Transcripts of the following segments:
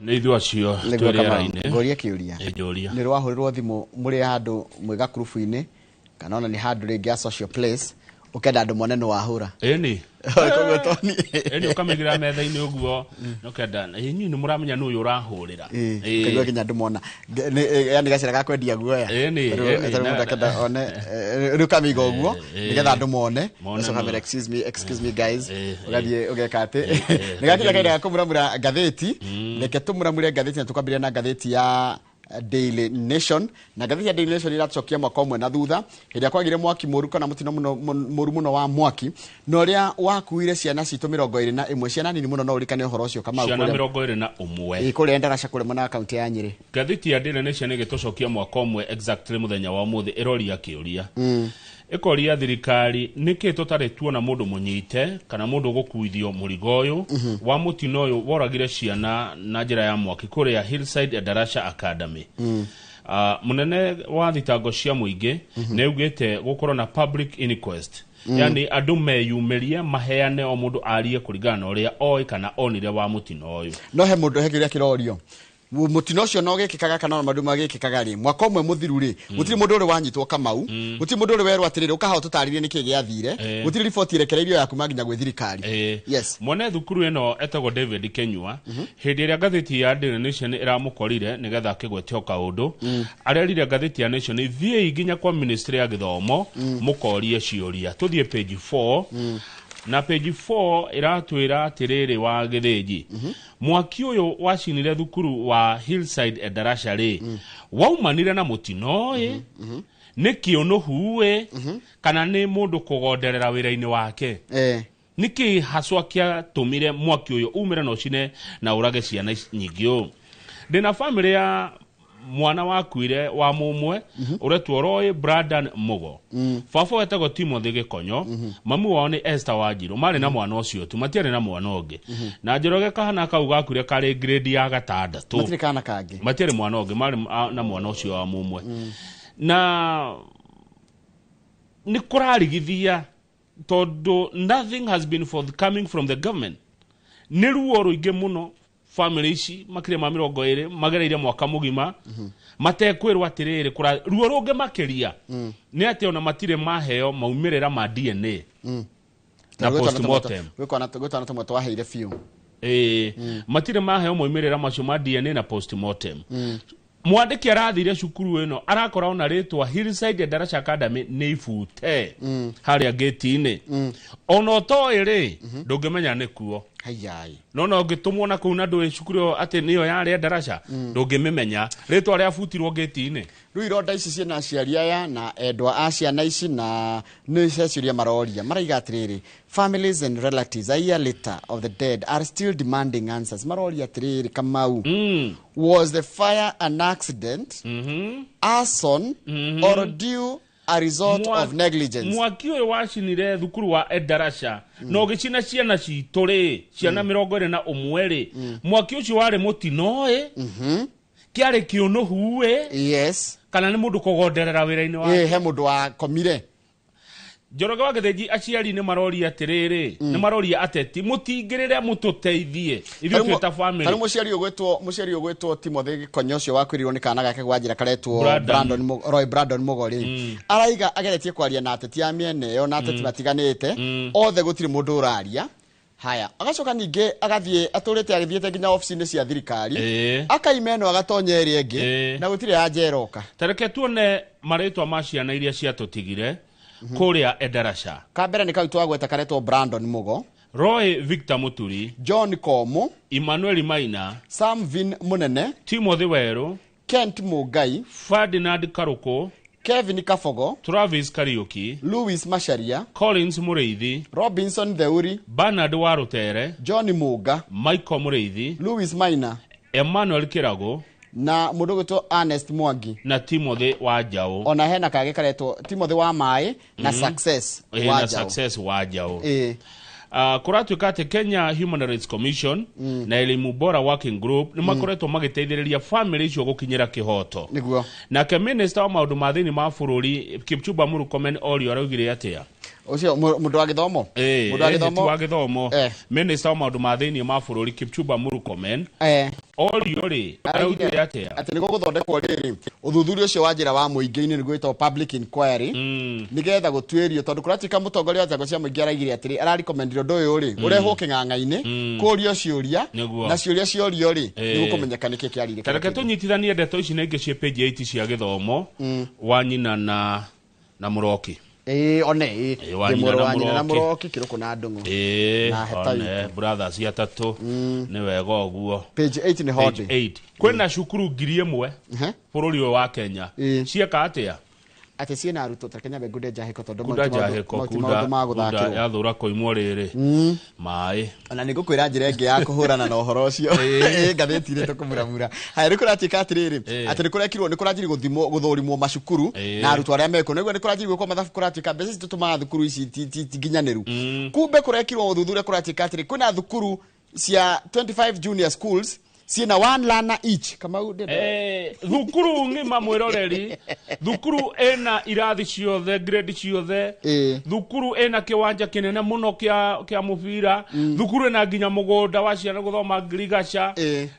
Nĩ ithuĩ acio Nĩguo twĩ Kamau, rĩera-inĩ. Ngũrie kĩũria. Ĩ, njũria. Nĩ rwahũrĩrwo thimũ mũrĩ handũ mwĩ gakurubu-inĩ kana ona nĩ handũ rĩngĩ a social place, ũkenda andũ mone nĩ wahũra. Ĩni. Koguo Tony. Ĩni, ũkamĩigĩrĩra metha-inĩ ũguo, ũkenda inyuĩ nĩ mũramenya nũ ũyũ ũrahũrĩra. Ĩ, ũkaigua nginya andũ mona. Yani gacĩra ga kwendia guoya. Ĩni, Rĩu ĩni, rĩu mũndũ akenda one, rĩu ũkamĩiga ũguo nĩgetha andũ mone. Mone Ũgacoka nũ. ũkamera, "Excuse me, excuse me guys." Ũgathiĩ ũgeka atĩ. Ĩ, Nĩ gakinya kahinda ga kũmuramura ngathĩti. Reke tũmuramure ngathĩti na tũkwambĩrĩria na ngathĩti ya Daily Nation. Na ngathĩti ya Daily Nation ĩratũcokia mwaka ũmwe na thutha, hĩndĩ ĩrĩa kwagĩire mwaki mũru kana mũtino mũno mũru mũno wa mwaki na ũrĩa wakuire ciana citũ 21, ciana nini mũno. No ũririkane ũhoro ũcio, Kamau? Ciana kũrĩa 21. Ĩ, kũrĩa Endarasha, kũrĩa mwena wa kaunti ya Nyĩrĩ. Ngathĩti ya Daily Nation ĩgĩtũcokia mwaka ũmwe exactly mũthenya wa ũmũthĩ, ĩroria kĩũria, ĩkoria thirikari nĩkĩ tũtarĩ tuona mũndũ mũnyite kana mũndũ gũkuithio mũrigo ũyũ wa mũtino ũyũ woragire ciana na njĩra ya mwaki kũrĩa Hillside Endarasha Academy. Mũnene wa thitango cia mũingĩ nĩ augĩte gũkorwo na public inquest, yani andũ meyumĩrie, maheane, o mũndũ arie kũringana na ũrĩa oĩ kana onire wa mũtino ũyũ. No he mũndũ, he kĩũria kĩrorio. Mũtino ũcio no gĩkĩkaga kana ona maũndũ magĩkĩkaga rĩ, mwaka ũmwe mũthiru rĩ, gũtirĩ mũndũ ũrĩ wanyitwo, Kamau, gũtirĩ mũndũ ũrĩ werwo atĩrĩrĩ, ũkaha ũtũtarĩrie nĩkĩ gĩathire. Gũtirĩ riboti ĩrekereirio ya kuma nginya gwĩ thirikari. Yes. Mwene thukuru ĩno etagwo David Kenyua. Hĩndĩ ĩrĩa ngathĩti ya Daily Nation ĩramũkorire nĩgetha akĩgwetio kaũndũ, arerire ngathĩti ya Nation, thiĩi nginya kwa ministry ya gĩthomo mũkorie ciũria. Tũthiĩ page 4, na page 4 ĩratwĩra atĩrĩrĩ, wa Gĩthĩnji, mwaki ũyũ wacinire thukuru wa Hillside Endarasha rĩ, waumanire na mũtino ĩ, nĩ kĩũnũhu ĩ, kana nĩ mũndũ kũgonderera wĩra-inĩ wake? Nĩkĩ haswa kĩatũmire mwaki ũyũ umĩre na ũcine na ũrage ciana nyingĩ ũũ? Ndĩna bamĩrĩ ya mwana wakuire wa mũmwe ũretwo Roy Brandon Mugo. Baba wetagwo Timothy Gĩkonyo, mamu wao nĩ Esther Wanjirũ. Marĩ na mwana ũcio tu, matiarĩ na mwana ũngĩ. Na Njoroge, kahana kau gakuire karĩ grade ya gatandatũ. Matirĩ kana kangĩ? Matiarĩ mwana ũngĩ, marĩ na mwana ũcio wa mũmwe. Na nĩ kũrarigithia tondũ nothing has been forthcoming from the government. Nĩ ruo rũingĩ mũno family ici makĩria ma 20 magereire mwaka mũgima matekwĩrwo atĩrĩrĩ kũra. Ruo rũngĩ makĩria nĩ atĩ ona matirĩ maheo maumĩrĩra ma DNA na postmortem. Gwĩ twana tũmwe twaheire biũ. Ĩĩ, matirĩ maheo maumĩrĩra macio ma DNA na postmortem. Mwandĩki arathire cukuru ĩno, arakora ona rĩtwa Hillside Darasha Academy nĩ ibute harĩa ngĩti-inĩ. Ona ũtoĩ rĩ, ndũngĩmenya nĩ kuo. Hayai. No ũngĩtũmwo na kũu na ndũĩ cukuru ĩyo atĩ nĩyo yarĩ Darasha, ndũngĩmĩmenya rĩtwa rĩabutirwo ngĩti-inĩ. Rĩu ironda ici ciĩna aciari aya na endwa a ciana ici, na nĩ ciaciũria maroria, maraiga atĩrĩrĩ, families and relatives a year later of the dead are still demanding answers. Maroria atĩrĩrĩ, Kamau, was the fire an accident, arson or due a result of negligence? Mwaki ũyũ wacinire thukuru wa Endarasha na ũgĩcina ciana citũ rĩ, ciana 21 rĩ, mwaki ũcio warĩ mũtino ĩ, kĩarĩ kĩũnũhu ĩ, kana nĩ mũndũ kũgonderera wĩra-inĩ wa Ĩ, he mũndũ wakomire. Njoroge wa Gĩthĩnji, aciari nĩ maroria atĩrĩrĩ, nĩ maroria ateti mũtingĩrĩre mũtũteithie ithuĩ twĩ ta Tarĩu family. Mũciari ũgwĩtwo Timothy Gĩkonyo, ũcio wakwĩrirwo nĩ kana gake gwa njĩra karetwo Brandon. Brandon Roy Brandon Mũgori, araiga ageretie kwaria na ateti a mĩena ĩyo na ateti matiganĩte othe, gũtirĩ mũndũ ũraria. Haya, agacoka ningĩ agathiĩ atũrĩte agĩthiĩte nginya obici-inĩ cia thirikari, akaima ĩno agatonya ĩrĩa ĩngĩ, na gũtirĩ anja ĩroka. Tareke tuone marĩtwa ma ciana iria ciatũtigire kũrĩa Endarasha. Kambere nĩ kau twagweta karetwo Brandon Mugo. Roy Victor Muturi. John Komu. Emmanuel Maina. Samvin Munene. Timothy Weru. Kent Mugai. Ferdinand Karuku. Kevin Kabogo. Travis Kariuki. Louis Macharia. Collins Mũrĩithi. Robinson Theuri. Bernard Warutere. John Muga. Michael Mũrĩithi. Louis Maina. Emmanuel Kĩrago. Na mũndũ ũgwĩtwo Ernest Mwangi. Na Timothy wa Njaũ. Ona hena kangĩ karetwo Timothy wa maĩ na Success wa na Njaũ. Success wa Njaũ. Ĩĩ. Kũratuĩka atĩ Kenya Human Rights Commission na Elimu Bora Working Group nĩ makoretwo magĩteithĩrĩria family icio gũkinyĩra kĩhoto. Nake minister wa maũndũ ma thĩinĩ ma bũrũri Kipchumba Murkomen orio araugire atĩa? Ũcio mũndũ wa gĩthomo. Mũndũ wa ti gĩthomo. Wa gĩthomo. Minister wa maũndũ ma thĩinĩ ma bũrũri Kipchumba Murkomen orio rĩ, araugire atĩa? Atĩ nĩguo gũthondekwo rĩrĩ ũthuthuria ũcio wa njĩra wa mũingĩ-inĩ, nĩguo wĩtagwo public inquiry, nĩgetha gũtuĩrio, tondũ kũratuĩka mũtongoria wa njango cia mũingĩ araigire atĩrĩ, ararecommendire ũndũ ũyũ rĩ ũrehwo kĩng'ang'a-inĩ kũrio ciũria, na ciũria ciorio rĩ, nĩguo kũmenyeka nĩkĩ kĩarire. Tareke tũnyitithanie ndeto ici na ingĩ ciĩ page 8 cia gĩthomo, wa nyina na mũroki. Ĩĩ, one ĩĩ. Ĩĩ, wa Ndĩ nyina mũrũ na wa nyina na mũroki. Mũroki kĩrũkũ na ndũng'ũ Ĩĩ, na heta one witũ. Brothers atatũ, nĩ wega ũguo. Page 8 nĩ Page hondĩ. 8 kwĩna cukuru 1000 bũrũri ũyũ wa Kenya cieka atĩa? Atĩ ciĩna arutwo ta Kenya bengude njahĩko, tondũ Kunda mau ti maũndũ- njahĩko mau ti kunda maũndũ ma kunda gũthakĩrwo. Yathũra koimwo rĩrĩ maĩ. Ona nĩ ngũkwĩra njĩra ĩngĩ ya kũhũrana na ũhoro ũcio. Ĩĩ, ngathĩti-inĩ tũkũmuramura. Haya, nĩ kũratuĩka atĩrĩrĩ, atĩ nĩ kũrekirwo, nĩ kũranjirie gũthimwo, gũthũrimwo macukuru na arutwo arĩa mekuo. Nĩguo nĩ kũranjirie gwĩkwo mathabu, kũratuĩka mbeca ici tũtũmaga thukuru ici ti nginyanĩru. Kumbe kũrekirwo ũthuthuria, kũratuĩka atĩrĩ, kwĩna thukuru cia 25 junior schools ciĩna one learner each. Kamau, Thukuru ng'ima, mwĩroreri, thukuru ĩna irathi ciothe, grade ciothe, thukuru ĩna kĩwanja kĩnene mũno kĩa mũbira, thukuru ĩna nginya mũgũnda wa ciana gũthoma ngirigaca.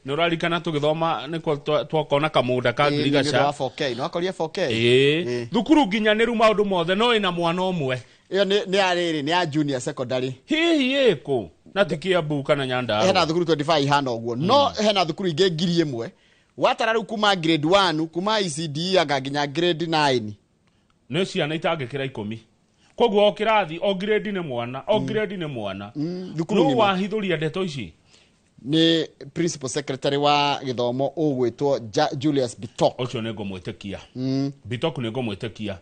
Nĩ ũrarikana tũgĩthoma nĩkuo twakona kamũgũnda ka Ĩĩ, nĩ ũndũ ngirigaca. wa 4K no akorie 4K. Thukuru nginyanĩru maũndũ mothe, no ĩna mwana ũmwe. Ĩyo nĩ ya rĩrĩ, nĩ ya junior secondary. Hihi ĩkũ na ti Kiambu kana Nyandarua? Hena thukuru 25 ihana ũguo, no hena thukuru ingĩ 1000 watara rĩu kuma grade 1, kuma ECD anga nginya grade 9. Nĩ ciana itangĩkĩra 10, koguo o kĩrathi, o grade nĩ mwana, o grade nĩ mwana. Thukuru No ng'ima. Wahithũria ndeto ici. Nĩ principal secretary wa gĩthomo ũgwĩtwo Julius Bitok. Ũcio nĩ ngũmwĩtĩkia, Bitok nĩ ngũmwĩtĩkia.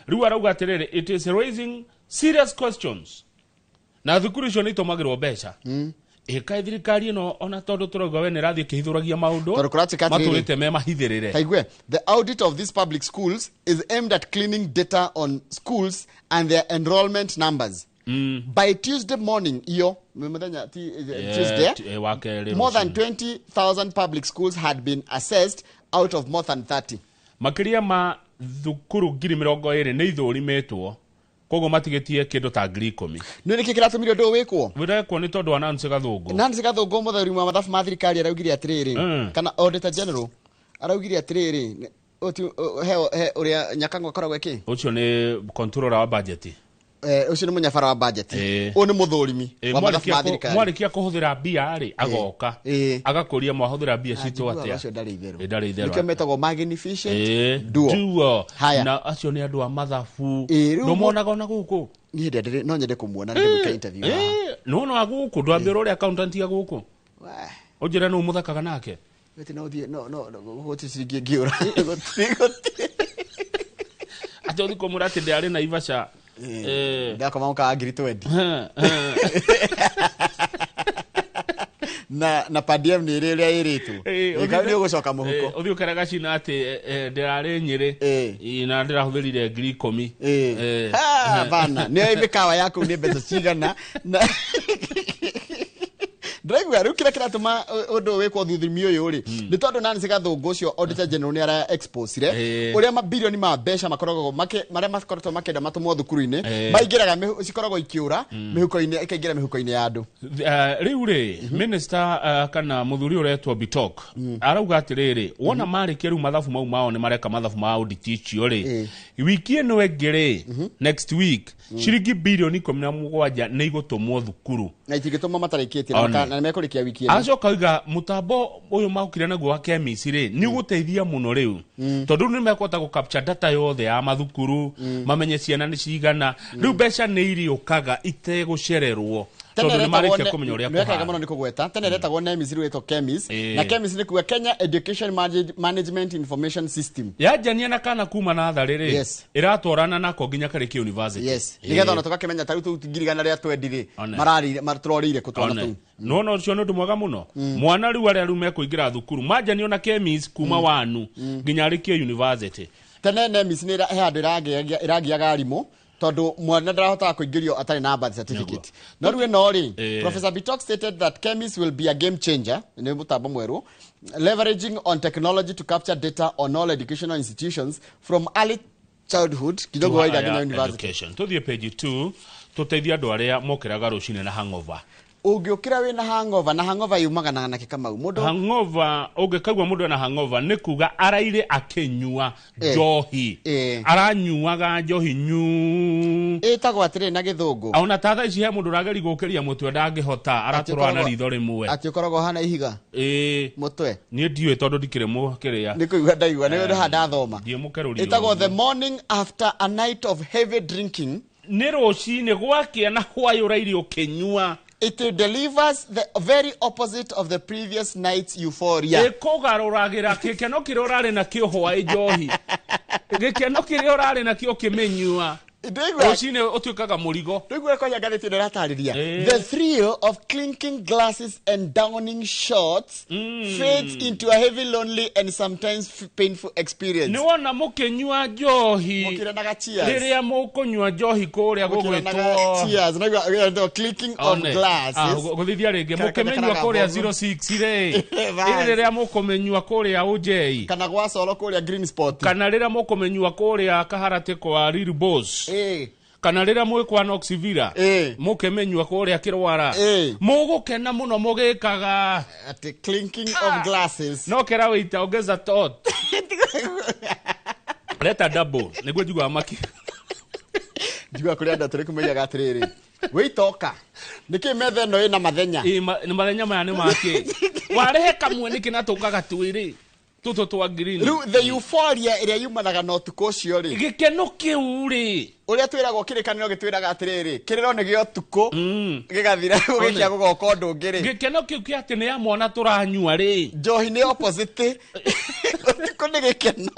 Rĩu arauga atĩrĩrĩ, it is raising serious questions, na thukuru icio nĩ itũmagĩrwo mbeca. Ĩkaĩ thirikari ĩno, ona tondũ tũrauga we nĩ ĩrathiĩ ĩkĩhithũragia maũndũ Tondũ kũratuĩka atĩrĩrĩ, matũrĩte me mahithĩrĩre. Taigue, the audit of these public schools is aimed at cleaning data on schools and their enrollment numbers. By Tuesday morning, iyo mũthenya ti Tuesday, wa kerĩ more than rũcinĩ. 20,000 public schools had been assessed out of more than 30. Makĩria ma thukuru 20,000 nĩ ithũrimĩtwo, koguo matigĩtie kĩndũ ta 10,000. Nĩ nĩkĩ kĩratũmire ũndũ ũyũ wĩkwo? Wĩrekwo nĩ tondũ wa Nancy Gathũngũ. Nancy Gathũngũ, mũthuri wa mathabu ma thirikari, araugire atĩrĩrĩ, kana auditor general araugire atĩrĩrĩ, he ũrĩa Nyakang'o akoragwo ĩkĩ. Ũcio nĩ controller wa budget. Ũcio nĩ mũnyabara wa budget. Ũyũ nĩ mũthũrimi wa mathabu ma thirikari. Mwarĩkia kũhũthĩra mbia rĩ, agoka agakũria mwahũthĩra mbia citũ Njiguaga atĩa. ũcio ndarĩ itherũ. Ĩ, ndarĩ itherũ. Nĩkĩo metagwo magnificent duo. Duo. Haya. Na acio nĩ andũ a mathabu. Ĩ, rĩu Ndũmonaga ona gũkũ. Niĩ ndendere no nyende kũmuona ndĩmwĩke interview haha. Nona wa gũkũ ndwambĩra ũrĩa accountant ya gũkũ. Wah, Ũnjĩre nũ mũthakaga nake. Gũtirĩ no ũthiĩ no gũtirĩ ciringi ĩngĩũra. Gũtirĩ. Atĩ ũthiĩ kũmwĩra atĩ ndĩarĩ Naivasha. Ndakoma mũkawa 20,000. Na per diem nĩ ĩrĩ ũrĩa ĩrĩtwo. Ĩ, nĩ ũgũcoka mũhuko. Ũthiĩ ũkere gacina atĩ ndĩrarĩ Nyĩrĩ. Na ndĩrahũthĩrire 10,000. Ha, bana nĩ mĩkawa yaku nĩ mbeca cigana na ndĩraigua rĩu kĩrĩa kĩratũma ũndũ ũyũ wĩkwo, thuthimi ũyũ rĩ, nĩ tondũ Nancy Gathũngũ ũcio auditor general nĩ ara exposire ũrĩa mabirioni ma mbeca makoragwo marĩa makoretwo makĩenda matũmwo thukuru-inĩ, maingĩraga cikoragwo ikĩũra mĩhuko-inĩ, ikaingĩra mĩhuko-inĩ ya andũ. Rĩu rĩ, minister, kana mũthuri ũretwo Bitok arauga atĩrĩrĩ, wona marĩkia rĩu mathabu mau mao, nĩ mareka mathabu ma audit icio rĩ, wiki ĩno ĩngĩ rĩ, next week, ciringi birioni 17 nĩ igũtũmwo thukuru. Na itingĩtũmwo matarĩkĩtie na One. na nĩmekũrĩkia wiki ĩno. Acoka oiga mũtambo ũyũ maukire naguo wa KEMIS rĩ, nĩ ũgũteithia mũno rĩu, tondũ rĩu nĩ mekũhota gũ capture data yothe ya mathukuru, mamenye ciana nĩ cigana. Rĩu mbeca nĩ iriũkaga itegũcererwo, tondũ nĩ marĩkia kũmenya ũrĩa nĩwekaga kũhana. Mũno nĩ kũgweta tene retagwo NEMIS, rĩu ĩtwo KEMIS. Na KEMIS nĩ kuga Kenya Education Management Information System. Yanjania na kana kuma natharĩ rĩ, ĩratwarana nako nginya karĩkia university. Yes, nĩgetha ona tũgakĩmenya ta rĩu tũu 100,000 twendi rĩ, One. mararĩire tũrorĩire kũ twana One. tũu. Nona ũcio nĩ ũndũ mwega mũno. Mwana rĩu, arĩa rĩu mekũingĩra thukuru, manjanio na KEMIS kuma wanu nginya arĩkie university. Tene NEMIS nĩ he handũ ĩragiaga arimũ, tondũ mwana ndarahotaga kũingĩrio atarĩ na birth certificate. No rĩu ĩno rĩ, Professor Bitok stated that KEMIS will be a game changer, nĩ mũtambo mwerũ leveraging on technology to capture data on all educational institutions from early Childhood nginya ũguo waiga nginya Higher university. education. Tuthiĩ page 2, tũteithie andũ arĩa mokĩraga rũcinĩ na hangover. Ũngĩũkĩra wĩna hangover, na hangover yumaga na nakĩ, Kamau, mũndũ? Hangover, ũngĩkaigua mũndũ ena hangover, nĩ kuga araire akĩnyua njohi. Aranyuaga njohi nyu. Ĩtagwo atĩrĩ na Gĩthũngũ, Ona ta thaa ici he mũndũ ũrageria gũkĩria mũtwe, ndangĩhota, aratũrwa na ritho rĩmwe. Atĩ ũkoragwo hana ihiga mũtwe. Niĩ ndiũĩ tondũ ndikĩrĩ mũkĩrĩa. Nĩ kũigua ndaigua, nĩ haha ndathoma. Ndiĩ mũkerũri. Ĩtagwo the morning after a night of heavy drinking. Nĩ rũcinĩ gwakĩa na hwaĩ ũraire ũkĩnyua. It delivers the very opposite of the previous night's euphoria. Ĩkũgarũragĩra gĩkeno kĩrĩa ũrarĩ nakĩo hwaĩ njohi, gĩkeno kĩrĩa ũrarĩ nakĩo ũkĩmĩnyua. Ndĩigua. Rũcinĩ ũtuĩkaga mũrigo. Ndĩigua kwanja ngathĩti ĩno ĩratarĩria. The thrill of clinking glasses and downing shots fades into a heavy, lonely and sometimes painful experience. Nĩ wona mũkĩnyua njohi, Mũkĩranaga cheers. Rĩrĩa mũkũnyua njohi kũrĩa Mũkĩranaga gũgwĩtwo cheers. Naigua clinking of One. glasses. Ah, gũthithia rĩngĩ. Kana Mũkĩmenyua kana kũrĩa bomu. 06 rĩ, Bas. ĩrĩ rĩrĩa mũkũmenyua kũrĩa ũnjei, Kana gwa coro kũrĩa Green Spot. Kana rĩrĩa mũkũmenyua kũrĩa Kaharatĩ kwa Lil Boss, kana rĩrĩa mwĩ kwa Noxvilla, mũkĩmenyua kũrĩa Kĩrwara, mũgũkena mũno mũgĩkaga Atĩ clinking of glasses. No kera wĩita ongeza tot, leta double, nĩguo njiguaga maki. Njigua kũrĩ andũ atũrĩ kũmeigaga atĩrĩrĩ, wĩitoka nĩkĩ metha ĩno ĩna mathenya? Ĩ, nĩ mathenya maya nĩ makĩ warehe kamwe nĩkĩ na tũkaga twĩrĩ tũtũ twa green? Rĩu the euphoria ĩrĩa yumanaga na ũtukũ ũcio rĩ, Gĩkeno kĩu rĩ, ũrĩa twĩragwo, kĩrĩkanĩro gĩtwĩraga atĩrĩrĩ, kĩrĩro nĩ gĩa ũtukũ, gĩgathira gũgĩkĩa gũgoka ũndũ ũngĩ rĩ. Gĩkeno kĩu kĩa atĩ nĩ ya mwana tũranyua rĩ, Njohi nĩ opposite, ũtukũ nĩ gĩkeno,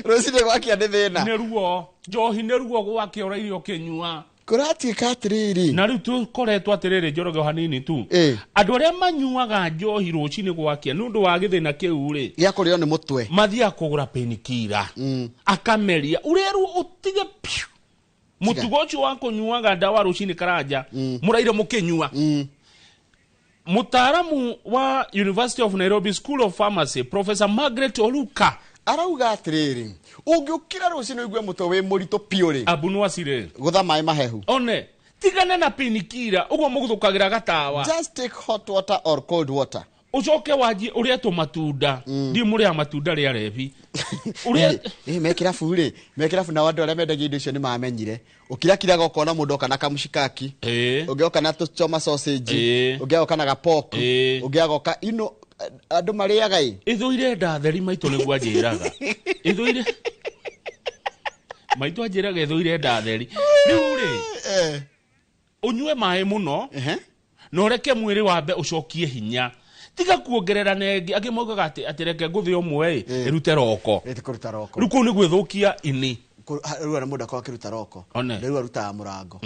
rũcinĩ gwakĩa nĩ thĩna. Nĩ ruo, njohi nĩ ruo gwake ũraire ũkĩnyua. Kũratuĩka atĩrĩrĩ, Na rĩu tũkoretwo atĩrĩrĩ, Njoroge, o hanini tu, andũ arĩa manyuaga njohi rũcinĩ gwakĩa nĩ ũndũ wa gĩthĩna kĩu rĩ, gĩa kũrĩo nĩ mũtwe, mathiaga kũgũra painkiller, akameria ũrerwo ũtige piu mũtugo ũcio wa kũnyuaga ndawa rũcinĩ karanja mũraire mũkĩnyua. Mũtaaramu wa University of Nairobi School of Pharmacy, Professor Margaret Oluka, arauga atĩrĩrĩ, ũngĩũkĩra rũcinĩ ũigue mũtwe wĩ mũritũ piũ rĩ, abunwacirĩ, gũtha maĩ mahehu. One tigana na painkiller ũguo mũgũthũkagĩra gatawa. Just take hot water or cold water. Ũcoke wanjie ũrĩe tũmatunda, ndiĩ mũrĩa matunda rĩa rebi ũrĩa. Ĩ me kĩrabu rĩ, me kĩrabu nao andũ arĩa mendagia indo icio nĩ mamenyire ũkirakiraga ũkona mũndũ oka na kamushikaki, ũngĩ oka na tũchoma sausage, ũngĩ agoka na gapoku, ũngĩ agoka ino andũ marĩaga ĩ. Ithũire ndatheri maitũ nĩguo anjĩraga, ithũire maitũ anjĩraga ithũire ndatheri. Rĩu rĩ, ũnyue maĩ mũno, na ũreke mwĩrĩ wambe ũcokie hinya, tiga kuongerera nengĩ. Angĩ maugaga atĩ reke ngũthĩ ũmwe ĩ ĩrute roko. Ĩti kũruta roko. Rĩu kũu nĩ gwĩthũkia ini. Rĩu ona mũndũ akorwo akĩruta roko. One. Rĩu arutaga mũrango.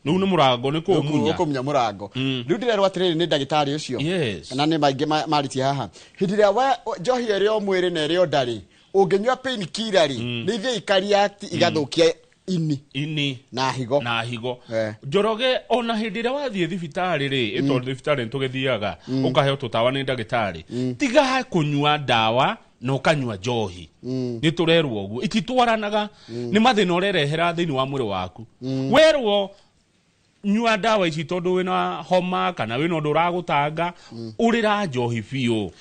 Rĩu nĩ mũrango nĩ kũũmunya. Ũkũmunya mũrango. Rĩu ndĩrerwo atĩrĩrĩ nĩ ndagĩtarĩ ũcio, na nĩ maingĩ marĩtie haha, hĩndĩ ĩrĩa njohi ĩrĩ o mwĩrĩ na ĩrĩ o ndarĩ, ũngĩnyua painkiller rĩ, nĩ ithiĩ ikareact igathũkia ini ini na higo. Na higo. Njoroge, ona hĩndĩ ĩrĩa wathiĩ thibitarĩ rĩ, ĩ tondũ thibitarĩ nĩ tũgĩthiaga ũkaheo tũtawa nĩ ndagĩtarĩ, tiga kũnyua ndawa na ũkanyua njohi. Nĩ tũrerwo ũguo ititwaranaga, nĩ mathĩna ũrerehera thĩinĩ wa mwĩrĩ waku. Werwo nyua ndawa ici tondũ wĩna homa kana wĩna ũndũ ũragũtanga, ũrĩra njohi biũ.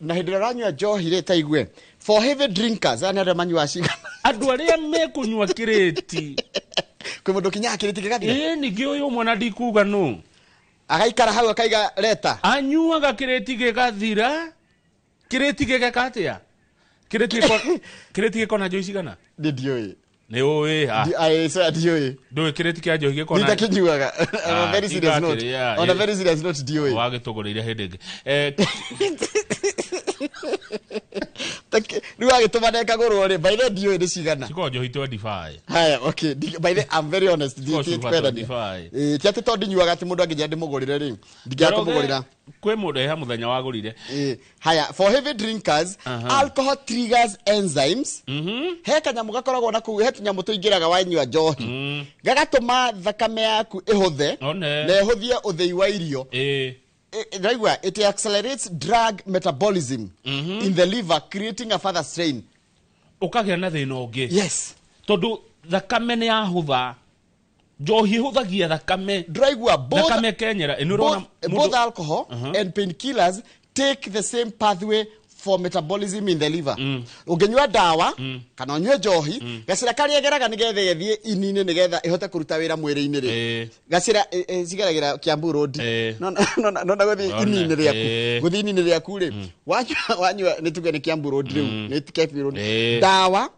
Na hĩndĩ ĩrĩa ũranyua njohi rĩ, ta igue, for heavy drinkers, aya nĩ arĩa manyuaga cigana? Andũ arĩa mekũnyua kĩrĩti. Kwĩ mũndũ ũkinyaga kĩrĩti gĩgathira. Ĩ, ningĩ ũyũ ũmwe na ndikuga nũ. Agaikara hau akaiga leta. Anyuaga kĩrĩti gĩgathira, kĩrĩti gĩgeka atĩa? Kĩrĩti gĩkona njohi cigana? Nĩ ndiũĩ. Nĩ ũĩ ah? I swear ndiũĩ. Ndũĩ kĩrĩti kĩa njohi gĩkona? Nitakinyuaga. On a very serious note, Tiga atĩrĩ, on a very serious note, ndiũĩ. Wagĩtũgũrĩire hĩndĩ ĩngĩ. Rĩu agĩtũma nekagũrwo rĩ, by the way, ndiũĩ nĩ cigana. Cikoragwo njohi 25. Haya, okay. By the, I'm very honest. Cikoragwo cuba Ndikwendania. 25. Ĩ, ti atĩ tondũ ndinyuaga atĩ mũndũ angĩnjĩra ndĩmũgũrĩre rĩ, ndingĩaga kũmũgũrĩra. Kwĩ mũndũ eha mũthenya wagũrire. Ĩ, haya, for heavy drinkers, alcohol triggers enzymes. He kanyamũ gakoragwo na kũu, he tũnyamũ tũingĩraga wanyua njohi, gagatũma thakame yaku ĩhũthe One. na ĩhũthie ũthĩi wa irio. Ndaigua it accelerates drug metabolism in the liver, creating a further strain. Ũkagĩa na thĩna ũngĩ. Yes. Tondũ thakame nĩ yahũtha. Njohi ĩhũthagia thakame. Ndũraigua both Thakame ĩkenyera. Ĩ, nĩ ũrona both alcohol and painkillers take the same pathway for metabolism in the liver. Ũngĩnyua ndawa kana ũnyue njohi, gacĩra karĩa ĩgeraga nĩgetha ĩthiĩ ini-inĩ nĩgetha ĩhote kũruta wĩra mwĩrĩ-inĩ rĩ, gacĩra cigeragĩra Kiambu Road. No na gũthiĩ ini-inĩ rĩaku, gũthiĩ ini-inĩ rĩaku rĩ, wanyua nĩ tuge nĩ Kiambu Road rĩu, nĩ Kiambu Road, ndawa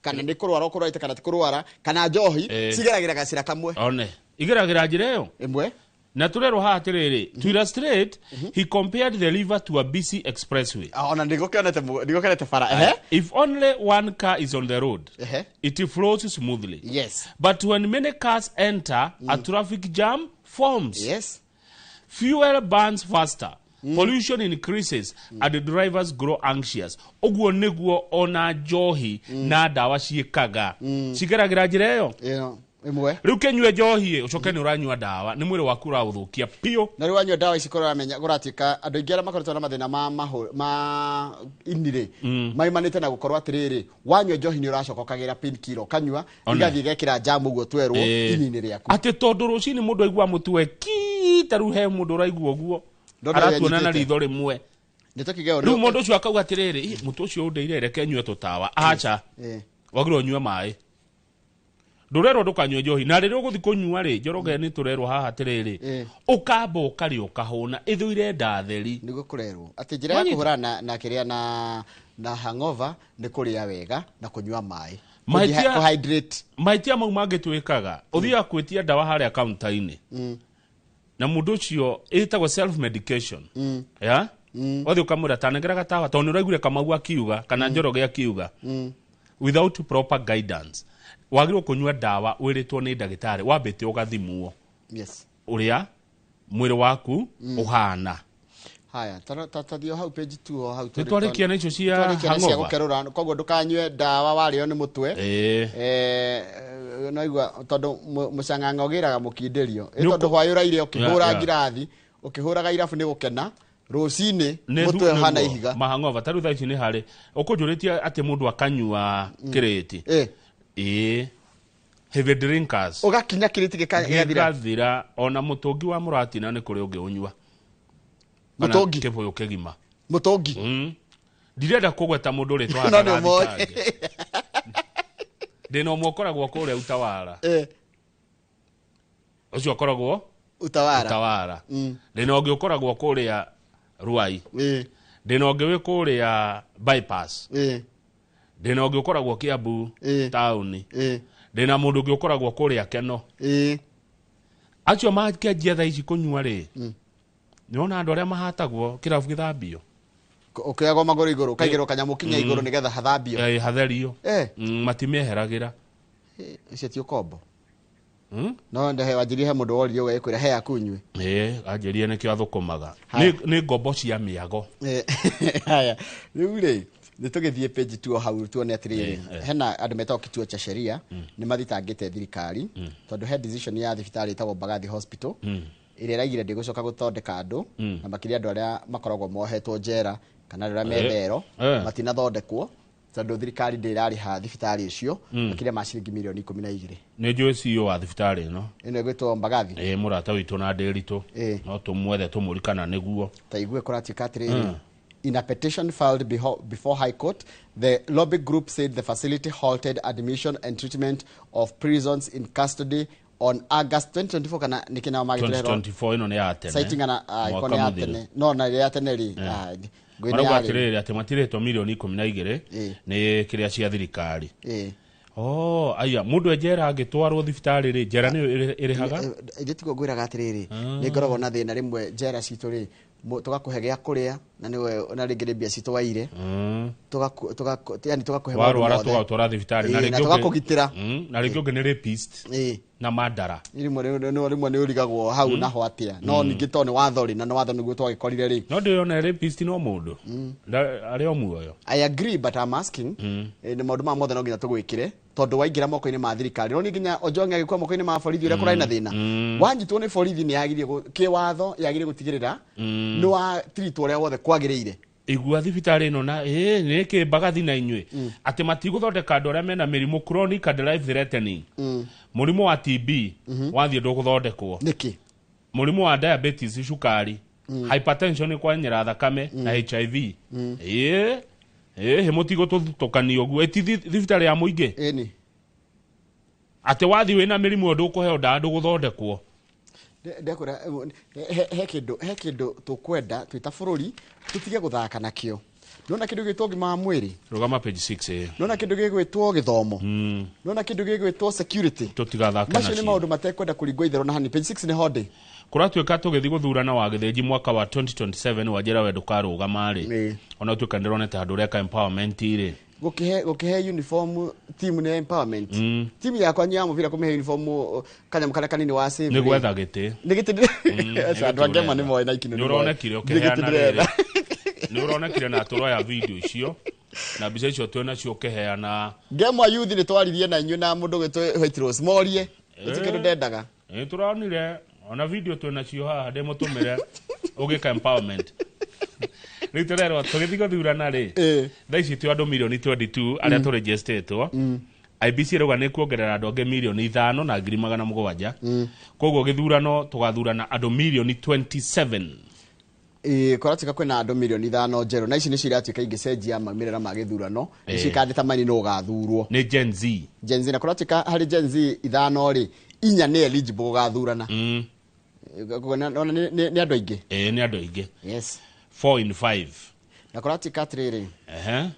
kana nĩ kũrwara ũkũrwarĩte kana ti kũrwara kana njohi, cigeragĩra gacĩra kamwe. One igeragĩra njĩra ĩyo ĩmwe. Na tũrerwo haha atĩrĩrĩ, to illustrate, he compared the river to a busy expressway. Ah, ona ndigũkĩonete bara, ehe. If only one car is on the road, it flows smoothly, but when many cars enter, a traffic jam forms. Fuel burns faster, pollution increases, and the drivers grow anxious. Ũguo nĩguo ona njohi na ndawa ciĩkaga, cigeragĩra njĩra ĩyo Ĩyo ĩmwe. Rĩu kĩnyue njohi ĩ, ũcoke nĩ ũranyua ndawa, nĩ mwĩrĩ waku ũraũthũkia piũ. Na rĩu wanyua ndawa ici kũramenya kũratuĩka andũ aingĩ arĩa makoretwo na mathĩna ma mahũ ma ini rĩ, maimanĩte na gũkorwo atĩrĩrĩ, wanyua njohi nĩ ũracoka ũkagĩra painkiller ũkanyua, igathiĩ igekĩra jamu ũguo twerwo ini-inĩ rĩaku. Atĩ tondũ rũcinĩ mũndũ aigua mũtwe ki, ta rĩu he mũndũ ũraigua ũguo, Ndona ũrĩa aratuona na anyitĩte. ritho rĩmwe. Nĩ tũkĩgeo. Rĩu mũndũ ũcio akauga atĩrĩrĩ, "Ĩ, mũtwe ũcio ũndeire, reke nyue tũtawa." Aca, wagĩrĩirwo ũnyue maĩ. Ndũrerwo ndũkanyue njohi, na rĩrĩa ũgũthiĩ kũnyua rĩ, Njoroge, nĩ tũrerwo haha atĩrĩrĩ, ũkamba ũkarĩa ũkahũna, ĩthũire nda theri. Nĩguo kũrerwo atĩ njĩra ya Wanyita? kũhũrana na kĩrĩa na hangover nĩ kũrĩa wega na kũnyua maĩ. Kũhydrate. Mahĩtia mau mangĩ twĩkaga, ũthiaga gwĩtia ndawa harĩa kaunta-inĩ, na mũndũ ũcio ĩtagwo self medication ya wathiĩ ũkamwĩra tanengera gatawa tondũ nĩ ũraiguire Kamau akiuga kana Njoroge akiuga, without proper guidance. Wagĩrĩirwo kũnyua ndawa wĩrĩtwo nĩ ndagĩtarĩ, wambĩte ũgathimwo ũrĩa mwĩrĩ waku ũhana. Haya, tathiĩ o hau page 2 o hau. Nĩ twarĩkia na icio cia Twarĩkia na cia hangover. Gũkerũra, koguo ndũkanyue ndawa warĩo nĩ mũtwe. No igua tondũ mũcang'ang'a ũgĩraga mũkindĩrio. Ĩ, tondũ hwaĩ ũraire ũkĩhũra ngirathi, ũkĩhũraga irabu nĩ gũkena, rũcinĩ mũtwe ũhana ihiga. Mahangover ta rĩu thaa ici nĩ harĩ ũkũnjũrĩtie atĩ mũndũ akanyua kĩrĩti, ĩĩ, heavy drinkers, ũgakinya kĩrĩti gĩgathira. Gĩgathira. Ona mũtũngi wa mũratina nĩ kũrĩ ũngĩ ũnyua. Kana Mũtũngi? Kĩbũyũ kĩgima. Mũtũngi? Ndirenda kũgweta mũndũ rĩtwa. No nĩ ũmoĩ. Ndĩna ũmwe ũkoragwo kũrĩa Utawara. Ũcio ũkoragwo Utawara. Utawara. Ndĩna ũngĩ ũkoragwo kũrĩa Ruai. Ndĩna ũngĩ wĩ kũrĩa Bypass. Ndĩna ũngĩ ũkoragwo Kiambu taũni. Ndĩna mũndũ ũngĩ ũkoragwo kũrĩa Keno. Acio makĩanjia thaa ici kũnyua rĩ, nĩwona andũ arĩa mahatagwo kĩrabu gĩthambio. Ũkĩoyagwo magũrũ igũrũ, ũkaigĩrwo kanyamũ kinya igũrũ nĩgetha hathambio. Hatherio. Matimeheragĩra. Icio ti ũkombo? No ndehe wanjirie, he mũndũ woririe ũgagĩkwĩra he yaku nyue. Ĩĩ, anjĩrie nĩkĩo athũkũmaga. Nĩ ngombo cia mĩago. Haya, rĩu rĩ, nĩ tũgĩthiĩ page 2 hau tuone atĩrĩrĩ, hena andũ metagwo Kituo cha Sheria nĩ mathitangĩte thirikari tondũ he decision ya thibitarĩ ĩtagwo Mbagathi Hospital ĩrĩa ĩraigire ndĩgũcoka gũthondeka andũ, na makĩria andũ arĩa makoragwo mohetwo njera kana andũ arĩa me thero, matinathondekwo tondũ thirikari ndĩrarĩha thibitarĩ ũcio makĩria ma ciringi mirioni 12. Nĩ njũĩ CEO wa thibitarĩ ĩno. Ĩno ĩgwĩtwo Mbagathi. Ĩĩ, mũrata witũ na ndĩritũ. No tũmwethe tũmũri kana nĩguo. Ta igue kũratuĩka atĩrĩrĩ, in a petition filed before High Court, the lobby group said the facility halted admission and treatment of prisons in custody on August 2024, kana nĩkĩ nao magĩtũrehera. 2024 ĩno nĩ ya tene. Citing ana Mwaka iko nĩ ya mũthiru. tene, no na ya tene rĩ, ngwĩ nĩ Marauga ya rĩu. atĩrĩrĩ, atĩ matirĩtwo mirioni 12 nĩ kĩrĩa cia thirikari. Oh, aya mũndũ e njera angĩtwarwo thibitarĩ rĩ, njera nĩyo ĩrĩhaga? Ithuĩ tiguo ngwĩraga atĩrĩrĩ, nĩ ngoragwo na thĩna rĩmwe njera citũ rĩ, tũgakũhe gĩa kũrĩa na nĩwe na rĩngĩ nĩ mbia citũ waire, yani tũgakũhe maũndũ Warwara mothe. tũgatwara thibitarĩ na Na rĩngĩ tũgakũgitĩra. Na rĩngĩ ũngĩ nĩ rapist na mandara. Rĩmwe nĩ ũrigagwo hau naho atĩa, no ningĩ to nĩ watho rĩ, na nĩ watho nĩguo twagĩkorire rĩ. No ndĩrona rapist no mũndũ arĩ o muoyo. I agree, but I'm asking, nĩ maũndũ maya mothe no nginya tũgwĩkĩre tondũ waingĩra moko-inĩ ma thirikari, no nĩ nginya Ojwang agĩkua moko-inĩ ma borithi ũrĩa kũrarĩ na thĩna. Wanyitwo nĩ borithi, nĩ yagĩrĩire kĩwatho yagĩrĩire gũtigĩrĩra nĩ wa treatwo ũrĩa wothe kwagĩrĩire. Igua thibitarĩ ĩno na ĩ nĩ kĩ mbagathi na inyuĩ atĩ matigũthondeka andũ arĩa mena mĩrimũ chronic and life threatening. Mũrimũ wa TB wathiĩ ndũgũthondekwo. Nĩkĩ? Mũrimũ wa diabetes, cukari, hypertension, kwenyera thakame, na HIV. Ĩ ĩ mũtigũtũthutũkania ũguo, ĩti thibitarĩ ya mũingĩ. Ĩni. Atĩ wathiĩ wĩna mĩrimũ ĩyo, ndũkũheo ndawa, ndũgũthondekwo. Ndekwĩra he kĩndũ tũkwenda twĩ ta bũrũri tũtige gũthaka nakĩo. Nona kĩndũ gĩtwo ũgima wa mwĩrĩ. Rũgama page 6, ĩ. Nona kĩndũ gĩgwĩtwo gĩthomo. Nona kĩndũ gĩgwĩtwo security. Tũtigathake Macio nĩ nacio. maũndũ matekwenda kũringwo itherũ na hani. Page 6 nĩ hondĩ. Kũratuĩka tũgĩthiĩ gũthurana wa gĩthĩnji mwaka wa 2027, wanjĩra we ndũkarũgama rĩ. Ĩĩ. Ona ũtuĩka ndĩronete handũ ũreka empowerment rĩ. Gũkĩhe uniform team nĩ empowerment. Timu yakwa ya mũbira kũmĩhe uniform, kanyamũ karĩa kanini wa save. Nĩ gwetha gĩtĩ. Nĩ gĩtĩ. Nĩ Andũ angĩ gĩtĩ. ma nĩ moĩ na ikinũ. Nĩ ũronekire ũkĩheana rĩrĩ, nĩ ũronekire na tũroya video icio na mbica icio twĩ nacio ũkĩheana. Ngemwa youth nĩ twaririe na inyuĩ na mũndũ gwĩtwo White Rose morie gũtirĩ kĩndũ ndendaga. Nĩ tũronire ona video twĩ nacio haha ndĩmũtũmĩre ũgĩka empowerment. Rĩu tũrerwo tũgĩthiĩ gũthurana rĩ, thaa ici twĩ andũ mirioni 22 arĩa tũrĩnjĩstĩtwo. IEBC ĩrauga nĩ kuongerera andũ angĩ 5,700,000, koguo gĩthurano tũgathurana andũ mirioni 27. Ĩĩ, kũratuĩka kwĩna andũ 5 mirioni njerũ na ici nĩcio iratuĩka ingĩcenjia maumĩrĩra ma gĩthurano, nĩcio ikadetermine nũ ũgathurwo. Nĩ Gen Z. Gen Z, na kũratuĩka harĩ Gen Z ithano rĩ, inya nĩ eligible gũgathurana. Ona nĩ andũ aingĩ. Ĩĩ, nĩ andũ aingĩ. Yes. 4 in 5. Na kũratuĩka atĩrĩrĩ, Ehe.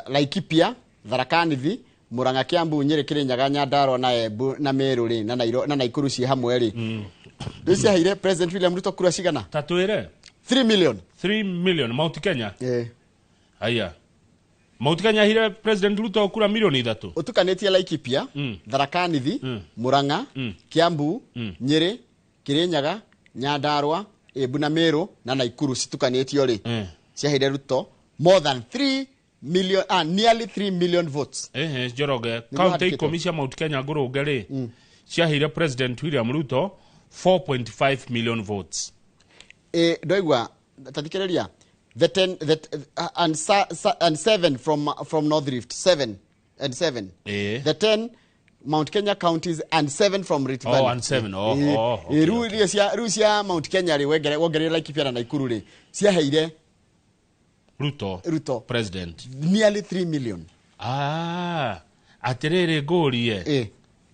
Laikipia, Tharaka Nithi, Murang'a, Kiambu, Nyĩrĩ, Kĩrĩnyaga, Nyandarua na Embu na Meru rĩ, na Naikuru ciĩ hamwe rĩ, nĩ ciaheire President William Ruto kura cigana? Ta twĩre. 3 million. 3 million Mount Kenya? Eh. Aya, Mount Kenya ahire President Ruto kura 3 mirioni. Ũtukanĩtie Laikipia, Tharaka Nithi, Murang'a, Kiambu, Nyĩrĩ, Kĩrĩnyaga, Nyandarua, Embu na Meru na Naikuru citukanĩtio rĩ, ciaheire Ruto more than 3 million, nearly 3 million votes. Ehe, Njoroge, kaunti handĩkĩtwo. 10 cia Mount Kenya ngũrũnge rĩ, ciaheire President William Ruto 4.5 million votes. Eh, ndoigua tathikĩrĩria, the 10 the, and, sa, sa, and 7 from North Rift, 7 and 7. The 10 Mount Kenya counties and 7 from Rift Oh, Valley. and seven. Oh, oh, okay, Rĩu iria cia rĩu cia Mount Kenya rĩ, wongerere Laikipia na Naikuru rĩ, ciaheire Ruto Ruto president nearly 3 million. Ah, atĩrĩrĩ, ngũrie.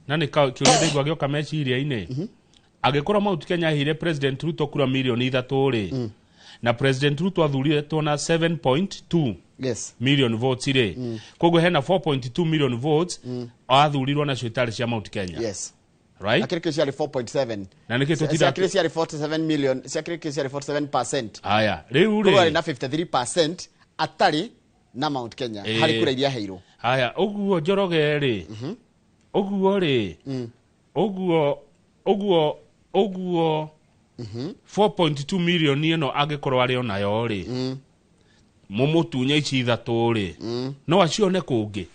Na nĩ kĩũria ndaigua gĩoka meciria-inĩ, angĩkorwo Mount Kenya aheire President Ruto kura 3 mirioni rĩ, na President Ruto athurirĩtwo na 7.2 million votes rĩ, koguo hena 4.2 million votes athurirwo nacio itarĩ cia Mount Kenya? Yes. Right. Akĩrĩ kĩ ciarĩ 4.7. Na nĩkĩ tũtinda Ciakĩrĩ ciarĩ 47 million, ciakĩrĩ kĩ ciarĩ 47%. Aya, rĩu Koguo arĩ rĩ, na 53% atarĩ na Mount Kenya harĩ kura iria aheirwo. Haya, ũguo Njoroge rĩ, ũguo rĩ, ũguo 4.2 million ĩno angĩkorwo arĩ onayo rĩ, mũmũtunye ici ithatũ rĩ, no acione kũngĩ?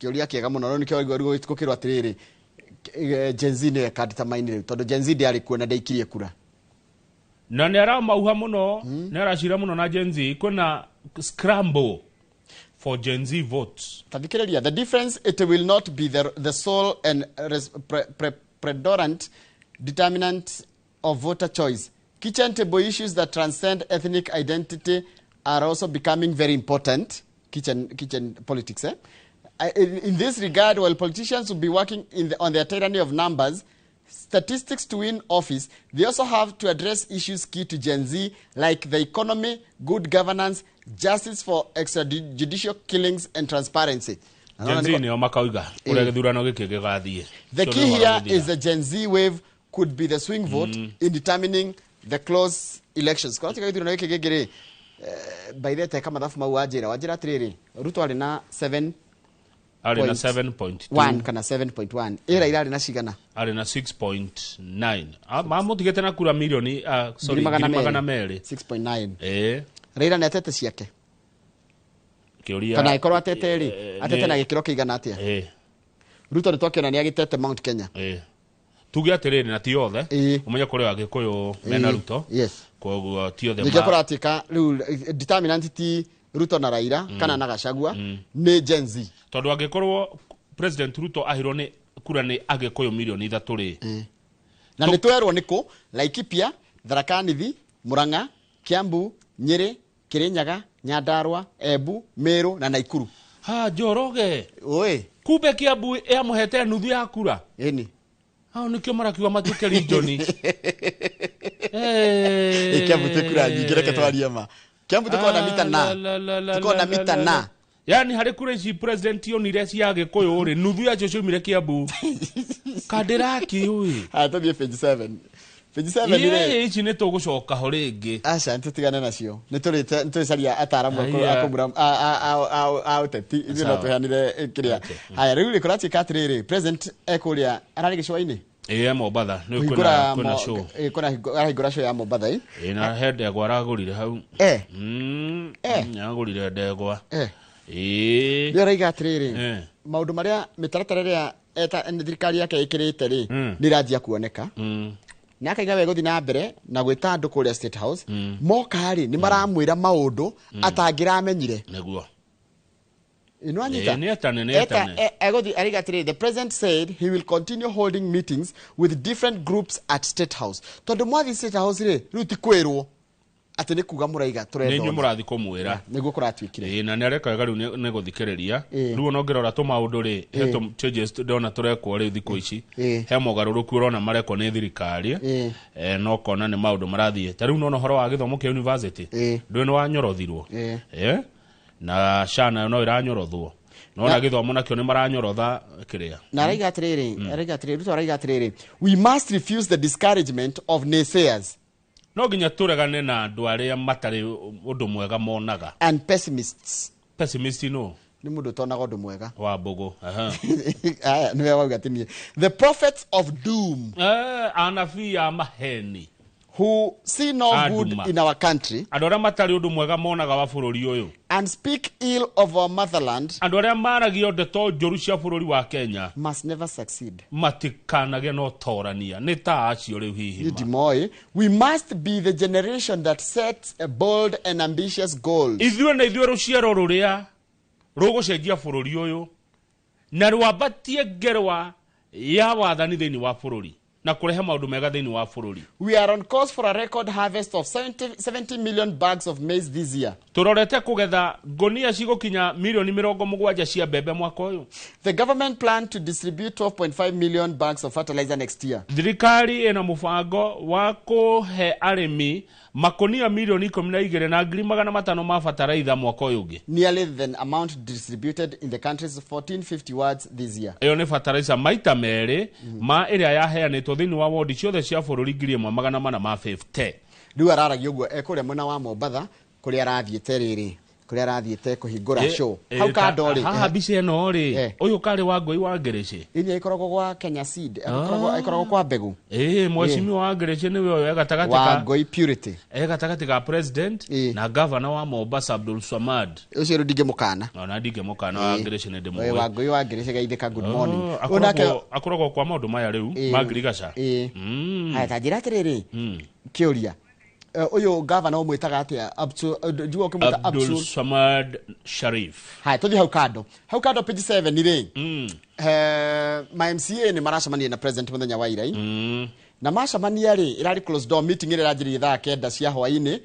Kĩũria kĩega mũno. No nĩkĩo waigua rĩu gũkĩrwo atĩrĩrĩ, Gen Z nĩyo ĩkadetermine rĩu, tondũ Gen Z ndĩarĩ kuo na ndĩaikirie kura. Na nĩ aramauha mũno, nĩ aracira mũno na Gen Z, kwĩna scramble for Gen Z votes. Tathikĩrĩria, the difference: it will not be the sole and predominant determinant of voter choice. Kitchen table issues that transcend ethnic identity are also becoming very important. Kitchen politics, eh? In this regard, while politicians will be working on their tyranny of numbers, statistics to win office, they also have to address issues key to Gen Z like the economy, good governance, justice for extrajudicial killings, and transparency. Gen Z nĩo makauga ũrĩa gĩthurano gĩkĩ gĩgathiĩ. The key here is the Gen Z wave could be the swing vote in determining the close elections. Kwa gĩthurano gĩkĩ gĩngĩ rĩ, by the teka mathabu mau wanjĩra atĩrĩrĩ, Ruto arĩ na 7 Arĩ na 1 7.2 kana 7.1, ĩ Raila arĩ na cigana? Arĩ na 6.9. Ah, mamũtigĩte na kura milioni, ah, sorry, 200,000. 6.9. Ĩ. Raila nĩ atete ciake? Kĩũria. Kana angĩkorwo atete rĩ, atete na gĩkĩro kĩigana atĩa? Ruto nĩ twakĩona nĩ agĩtete Mount Kenya. Ĩ. Tuge atĩrĩrĩ, na ti othe. Ĩĩ. Ũmenye kũrĩ Agĩkũyũ mena Ruto. Yes. Koguo ti othe. Nĩkĩo kũratuĩka rĩu determinant ti Ruto na Raila kana na Gachagua, nĩ Gen Z. Tondũ angĩkorwo President Ruto ahirwo nĩ kura nĩ Agĩkũyũ 3 milioni rĩ, Na nĩ twerwo nĩ kũ: Laikipia, Tharaka Nithi, Murang'a, Kiambu, Nyĩrĩ, Kirinyaga, Nyandarua, Embu, Meru na Naikuru. Ha, Njoroge. Oi. Kumbe Kiambu yamũhete nuthu ya kura. Ĩni. Hao nĩkĩo marakiuga matuĩke region. Kiambu twĩ kura nyingĩ, reke twarie ma. Kiambu tũkorwo na mita na tũkorwo na mita na Yani harĩ kura ici president onire cia Gĩkũyũ rĩ, nuthu yacio ciaumire Kiambu. Kandiraki ũĩ. Haya, tũthiĩ page 7, page 7 rĩ. Ĩĩ, ici nĩ tũgũcoka ho rĩngĩ. Aca, nĩtũtigane nacio, nĩtũrĩcaria ataramu Aya. a kũmura a ũteti, ithuĩ no Sawa. tũheanire kĩrĩa. Okay. Haya, rĩu rĩ, kũratuĩka atĩrĩrĩ, president ekũrĩa ararĩ gĩcũa-inĩ. Ĩĩ, Mombatha nĩ kũhingũra kwĩna show. Kwĩna arahingũra show ya Mombatha ĩ. Ĩĩ, na he ndegwa aragũrire hau. Eh. Eh. Aragũrire ndegwa. Eh. Ĩĩ. Nĩ araiga atĩrĩrĩ, Eh. maũndũ marĩa mĩtaratara ĩrĩa thirikari yake ĩkĩrĩte rĩ, nĩ ĩranjia kuoneka. Na akaiga we gũthiĩ na mbere na gwĩta andũ kũrĩa State House, moka rĩ, nĩ maramwĩra maũndũ atangĩramenyire. Nĩguo. Ĩno anyita. Ĩĩ, nĩ etane, nĩ etane. Egũthiĩ araiga atĩrĩrĩ, the president said he will continue holding meetings with different groups at State House, tondũ mwathiĩ State House rĩ, rĩu ti kwĩrwo atĩ nĩ kuga mũraiga Nĩ tũrenda inyuĩ ũna. mũrathiĩ kũmwĩra. Nĩguo kũratuĩkire. Ĩĩ, na nĩ areka wega rĩu nĩ gũthikĩrĩria. Ĩĩ. Rĩu ona ũngĩrora tũmaũndũ rĩ, he tũ changes ndĩrona tũrekwo rĩu thikũ ici. Ĩĩ. He mogarũrũku ũrona marekwo nĩ thirikari. Ĩĩ. No ũkona nĩ maũndũ marathiĩ ta rĩu nona ũhoro wa gĩthomo kĩa university. Ĩĩ. Ndũĩ nĩ wanyorothirwo. Ĩĩ. Na SHA nayo no ĩranyorothwo, nona gĩthomo nakĩo nĩ maranyorotha kĩrĩa. Na araiga atĩrĩrĩ, araiga atĩrĩrĩ, Ruto araiga atĩrĩrĩ, we must refuse the discouragement of naysayers No nginya tũregane na andũ arĩa matarĩ ũndũ mwega monaga. and pessimists. Pessimist no? Nĩ mũndũ ũtonaga ũndũ mwega. Wa mbũgũ. Aha. Aya nĩwe wauga atĩ niĩ, the prophets of doom Anabii a maheni who see no good Aduma. in our country andũ arĩa matarĩ ũndũ mwega monaga wa bũrũri ũyũ and speak ill of our motherland andũ arĩa maragia ndeto njũru cia bũrũri wa Kenya must never succeed. Matikanagĩa na ũtorania nĩ ta acio rĩu hihi ma. Ndimoĩ. We must be the generation that sets a bold and ambitious goals Ithuĩ na ithuĩ rũciaro rũrĩa rũgũcenjia bũrũri ũyũ na rwambatie ngerwa ya wathani thĩinĩ wa bũrũri na kũrehe maũndũ mega thĩinĩ wa bũrũri. We are on course for a record harvest of 70 million bags of maize this year. Tũrorete kũgetha ngũnia cigũkinya 70 milioni cia mbembe mwaka ũyũ. The government plan to distribute 12.5 million bags of fertilizer next year. Thirikari ĩna mũbango wa kũhe arĩmi makũnia 12,5 milioni ma bataraitha mwaka ũyũ ũngĩ. Nearly the amount distributed in the country's 1450 wards this year. Ĩyo nĩ bataraitha maita merĩ ma ĩrĩa yaheanĩtwo thĩinĩ wa wondi ciothe cia bũrũri 1450. Rĩu araragia ũguo ekũrĩa mwena wa Mombatha, kũrĩa arathiĩte rĩrĩ, kũrĩa arathiĩte kũhingũra show hau kando rĩ. Haha mbica ĩno rĩ, ũyũ karĩ wa ngũi wa Ngĩrĩcĩ. Iria ĩkoragwo gwa Kenya Seed, ĩkoragwo kwa mbegũ. Ĩĩ, mheshimiwa wa Ngĩrĩcĩ nĩwe ũyũ e gatagatĩ wa ka Ngoi Purity. E gatagatĩ ka president na governor wa Mombasa, Abdul Swamad. Ũcio rĩu ndingĩmũkana. Ona ndingĩmũkana, wa Ngĩrĩcĩ nĩ ndĩmũĩ. Wa Ngoi wa Ngĩrĩcĩ, geithĩka, good morning. Ũyũ nake Akoragwo kwa maũndũ maya rĩu ma ngirigaca. Haya, ta njĩra atĩrĩrĩ, kĩũria. Ũyũ gavana ũmwĩtaga atĩa? Njua ũkĩmwĩta Abdul Abdul Samad Sharif. Haya, tũthiĩ hau kando, hau kando, page 7 rĩ. Ma MCA nĩ maracemania na president mũthenya wa irai. Na macemania rĩ, ĩrarĩ closed door meeting ĩrĩa ĩranjĩrĩirie thaa 9 cia hwaĩ-inĩ.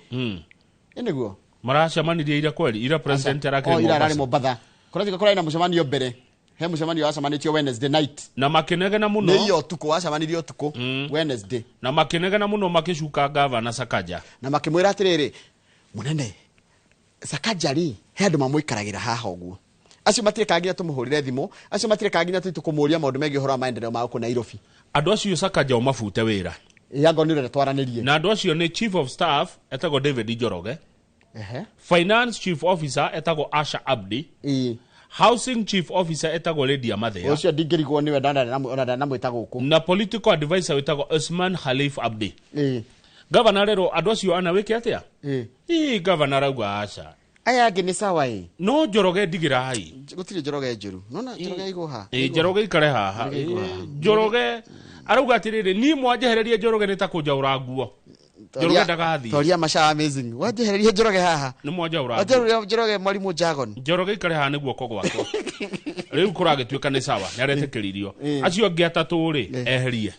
Ĩ nĩguo. Maracemanirie ira kweli, ira president arakĩrĩ O ira ararĩ Mombasa. Mombatha. Kũratuĩka kũrarĩ na mũcemanio mbere, he mũcemanio wacemanĩtio Wednesday night. Na makĩnegena Nĩ mũno. iyo ũtukũ wacemanirie, ũtukũ Wednesday. Na makĩnegena mũno makĩcuka gavana Sakaja. Na makĩmwĩra atĩrĩrĩ, mũnene Sakaja rĩ, he andũ mamũikaragĩra haha ũguo, acio matirĩ nginya tũmũhũrĩre thimũ, acio matirĩ nginya tũthiĩ tũkũmũria maũndũ megiĩ ũhoro wa maendeleo ma gũkũ Nairobi. Andũ acio Sakaja ũmabute wĩra. Ĩ, angorwo nĩ ũrenda twaranĩrie. Na andũ acio nĩ chief of staff etagwo David Njoroge, finance chief officer etagwo Asha Abdi, housing chief officer etagwo Lydia Mathia. Ũcio ndingĩrigwo nĩwe, ona ndanamwĩta gũkũ. Na political advisor wĩtagwo Osman Khalif Abdi. Gavana rero andũ acio ana wĩke atĩa? Ii, gavana arauga aca. Aya angĩ nĩ sawa ĩ. No Njoroge ndigĩrai. Gũtirĩ Njoroge njũru, nona Njoroge igũha. Ĩ, Njoroge ikare haha. Njoroge igũ haha. Ĩ, Njoroge Arauga atĩrĩrĩ, niĩ mwanjehererie Njoroge nĩ ta kũnjaũra nguo. Njoroge ndagathiĩ. Toria maca amazing wanjehererie Njoroge haha. Nĩ mwanjaũra nguo. Wanjehererie Njoroge mwarimũ Jagon. Njoroge ikare haha nĩ guoko gwakwa. Rĩu kũragĩtuĩka nĩ sawa, nĩ aretĩkĩririo. Acio angĩ atatũ rĩ, eherie.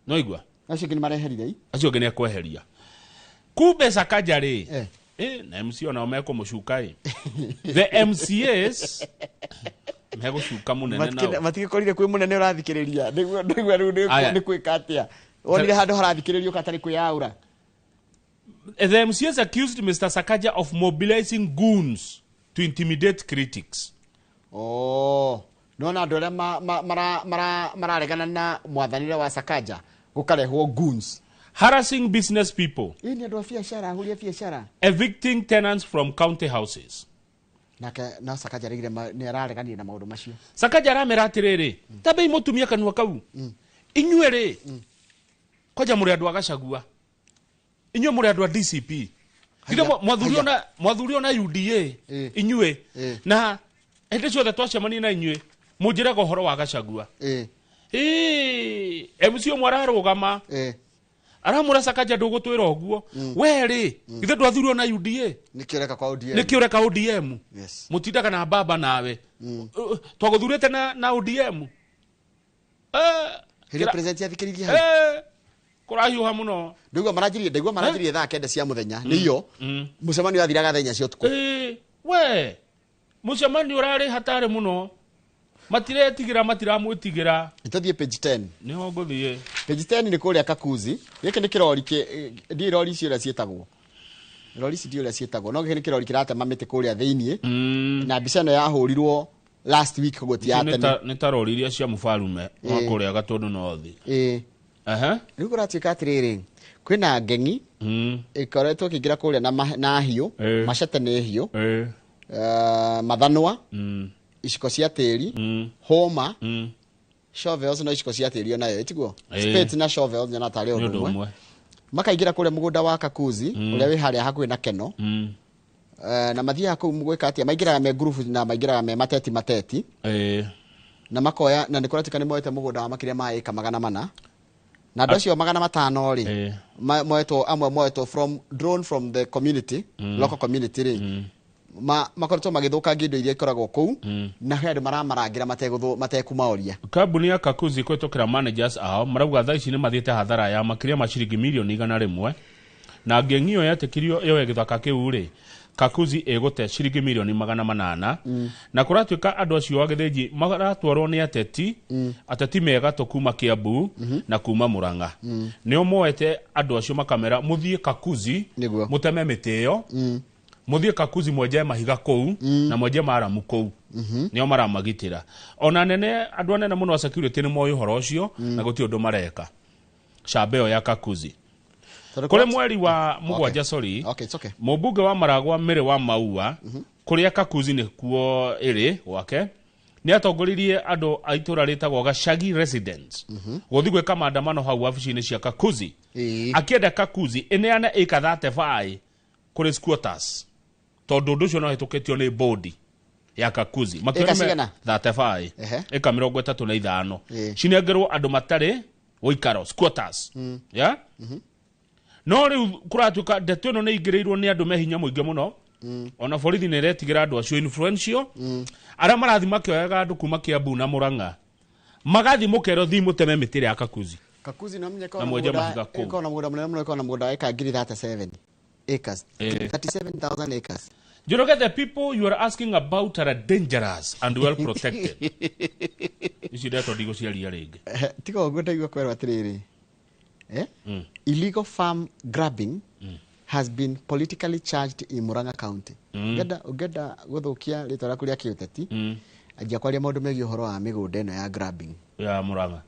No igua? Acio angĩ nĩ mareherire i. Acio angĩ nĩ ekweheria. Kumbe Sakaja rĩ, na MC onao mekũmũcuka ĩ. The MCAs megũcuka mũnene nao. Matigĩkorire kwĩ mũnene ũrathikĩrĩria nĩguo ndĩgua rĩu Aya. nĩ kwĩka atĩa wonire handũ harathikĩrĩrio katarĩ kwĩyaũra. The MCAs accused Mr. Sakaja of mobilizing goons to intimidate critics. Oh, nona andũ arĩa mararegana na mwathanĩre wa Sakaja gũkarehwo goons. Harassing business people. Ĩ nĩ andũ a biacara, ahũri a biacara. Evicting tenants from county houses. Nake no Sakaja araugire nĩ arareganire na maũndũ macio. Sakaja aramera atĩrĩrĩ, tambei mũtumia kanua kau. Inyuĩ rĩ, kwanja mũrĩ andũ a Gachagua. Inyuĩ mũrĩ andũ a DCP. Githĩ mwathurio na UDA inyuĩ. Na hĩndĩ ciothe twacemania na inyuĩ mũnjĩraga ũhoro wa Gachagua. MC ũmwe ararũgama. Aramũra Sakaja ndũgũtwĩra ũguo. We rĩ, githĩ ndwathurio na UDA? Nĩkĩo ũreka kwa ODM? Nĩkĩo ũreka ODM? Yes. Mũtindaga na baba nawe. Twagũthurĩte na ODM. Hĩndĩ president athikĩrĩria hau. Kũrahiũha mũno. Ndaigua maranjirie thaa 9 cia mũthenya. Nĩyo. Mũcemanio wathiraga thaa 4 cia ũtukũ. We. Mũcemanio ũrarĩ hatarĩ mũno. Matiretigĩra, matiramwĩtigĩra. Nĩtũthiĩ page 10. Nĩho ngũthiĩ. Page 10 nĩ kũrĩa Kakuzi. Gĩkĩ nĩ kĩrori ndiũĩ rori ici ũrĩa ciĩtagwo. Rori ici ndiũĩ ũrĩa ciĩtagwo. No gĩkĩ nĩ kĩrori kĩratema mĩtĩ kũrĩa thĩiniĩ. Na mbica ĩno yahũrirwo last week koguo ti ya Nĩ tene. ta rori iria cia mũbarume wa kũrĩa Gatũndũ North. Rĩu kũratuĩka atĩrĩrĩ, kwĩna ngeng'i ĩkoretwo ĩkĩingĩra kũrĩa na hiũ, macete nĩ hiũ, mathanwa, iciko cia tĩri, hũma, shovels no iciko cia tĩri onayo, ĩtiguo? Spades na shovels nyona tarĩ Nĩ ũndũ ũndũ ũmwe. ũmwe. Makaingĩra kũrĩa mũgũnda wa Kakuzi, ũrĩa wĩ harĩa hakuhĩ na Keno. Na mathiaga kũu gwĩka atĩa? Maingĩraga me ngurubu na maingĩraga me mateti mateti. Na makoya, na nĩ kũratuĩka nĩ moete mũgũnda wa makĩria ma ĩka 400. Na andũ acio 500 rĩ, moetwo, amwe moetwo from, drawn from the community, local community rĩ. Makoretwo magĩthũkangia indo iria ikoragwo kũu, na he andũ maramarangĩra matekumaoria. Kambuni ya Kakuzi kũhĩtũkĩra managers ao marauga thaa ici nĩ mathiĩte hathara ya makĩria ma ciringi mirioni 100, na ngeng'i ĩyo yetĩkirio yoe gĩthaka kĩu rĩ, Kakuzi ĩgũte ciringi mirioni 800. Na kũratuĩka andũ acio a Gĩthĩnji maratwarwo nĩ ateti, ateti megatũ kuma Kiambu na kuma Murang'a. Nĩo moete andũ acio makamera mũthiĩ Kakuzi, mũteme mĩtĩ ĩyo, mũthiĩ Kakuzi mwenje mahiga kũu, na mwenje maramu kũu. Nĩo maramagitĩra. Ona nene, andũ anene mũno a security nĩ moĩ ũhoro ũcio, na gũtirĩ ũndũ mareka. Camba ĩyo ya Kakuzi. Tondũ Kũrĩ mweri wa mũgwanja, sorry. Okay, it's okay. Mũmbunge wa Maragwa Mary wa Maua, kũrĩa Kakuzi nĩkuo ĩrĩ gwake, nĩ atongoririe andũ a itũũra rĩtagwo Gachagi Residence gũthiĩ gwĩka maandamano hau wabici-inĩ cia Kakuzi. Akĩenda Kakuzi ĩneane ĩka 35 kũrĩ squatters, tondũ ũndũ ũcio no ũhĩtũkĩtio nĩ bodi ya Kakuzi. Makiona Ĩka cigana? 35. Ĩka 35. Cinengerwo andũ matarĩ ũikaro, squatters. Yeah? No rĩu kũratuĩka ndeto ĩno nĩ ĩingĩrĩirwo nĩ andũ me hinya mũingĩ mũno. Ona borithi nĩ ĩretigĩra andũ acio influential. Arĩa marathiĩ makĩoyaga andũ kuma Kiambu na Murang'a. Magathiĩ mũkerwo thiĩ mũteme mĩtĩ ĩrĩa ya Kakuzi. Kakuzi no menye Na mwenje mahiga kũu. ĩkorwo na mũgũnda mũnene mũno, ĩkorwo na mũgũnda wa ĩka ngiri 37 acres. 37,000 acres. Njoroge, the people you are asking about are dangerous and well protected. Ici ndeto ndigũciaria rĩngĩ. Tiga ũguo ndaigua kwerwo atĩrĩrĩ. Illegal farm grabbing has been politically charged in Murang'a County. Ũngĩenda gũthũkia rĩtwa rĩaku rĩa kĩũteti, anjia kwaria maũndũ megiĩ ũhoro wa mĩgũnda ĩno ya grabbing. Ya Murang'a.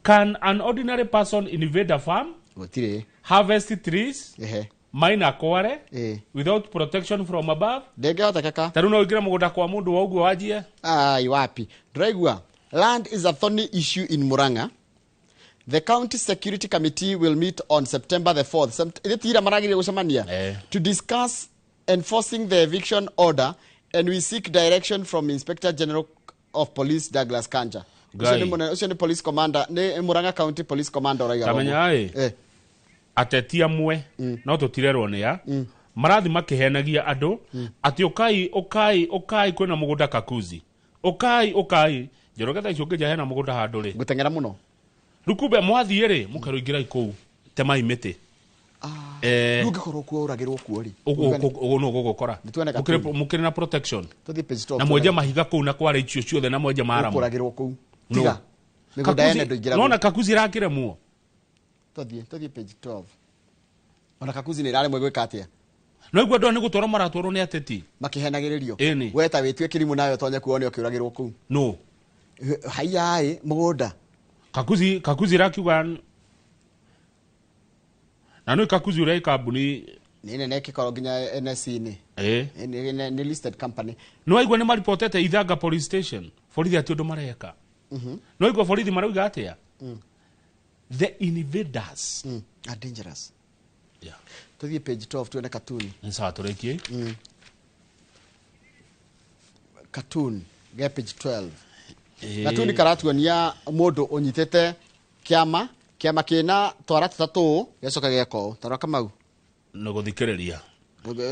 Can an ordinary person invade a farm? Gũtirĩ. Harvest trees? Mine akware? Without protection from above? Ndĩngĩhotekeka. Ta rĩu no ũingĩre mũgũnda kwa mũndũ wa ũguo wanjie? Ai, wapi. Ndĩraigua, land is a thorny issue in Murang'a. The County Security Committee will meet on September the 4th. Ithe ti ira maragĩrĩire gũcemania? To discuss enforcing the eviction order, and we seek direction from Inspector General of Police Douglas Kanja. Ũcio nĩ Ngai. mũnene, ũcio nĩ police commander, nĩ Murang'a County Police Commander ũraiga Tamenya ũguo. ĩ. Ateti amwe no tũtirerwo nĩ a marathi makĩhenagia andũ atĩ ũkai, ũkai, ũkai, kwĩna mũgũnda Kakuzi, ũkai, ũkai. Njoroge, thaa icio ũngĩnja hena mũgũnda handũ rĩ, Ngũteng'era mũno. Rĩu kumbe mwathiĩ rĩ, mũkerwo ingĩrai kũu, temai mĩtĩ. Rĩu ũngĩkorwo kuo ũragĩrwo kuo rĩ? Ũguo ũguo nũ gũgũkora. Nĩ tuone Mũkĩrĩ na protection. Tũthiĩ page 12. Na mwenje mahiga kũu na kwara icio ciothe na mwenje maramu. Ũkũragĩrwo kũu. No. Tiga mĩgũnda yene ndũingĩragwo. Nona Kakuzi ĩrakĩremwo. Tũthiĩ page 12. Ona Kakuzi nĩ ĩraremwo gwĩka atĩa? No igua andũ aya nĩ gũtwarwo maratwarwo nĩ ateti. Makĩhenagĩrĩrio. Ĩni. We ta wĩtue kĩrimũ nawe ũtonye kuo nĩ ũkĩũragĩrwo kũu. No. Haiya ĩ mũgũnda. Kakuzi ĩrakiuga na nĩ Kakuzi ũrĩa ĩ kambuni. Nĩ nene ĩkĩkorwo nginya NSE-inĩ. Nĩ listed company. Nĩ waigua nĩ maripotete Ithanga police station, borithi ati ũndũ mareka. Nĩ waigua borithi marauga atĩa? The invaders Are dangerous. Yeah. Tũthiĩ page 12 tuone katuni. Nĩ sawa, tũrĩkie. Cartoon ge page 12. Gatuni karatuonia mũndũ ũnyitĩte kĩama, kĩama kĩna twara tũtatũ, gĩgacoka gĩgeka ũũ tarora Kamau. Nĩ gũthikĩrĩria.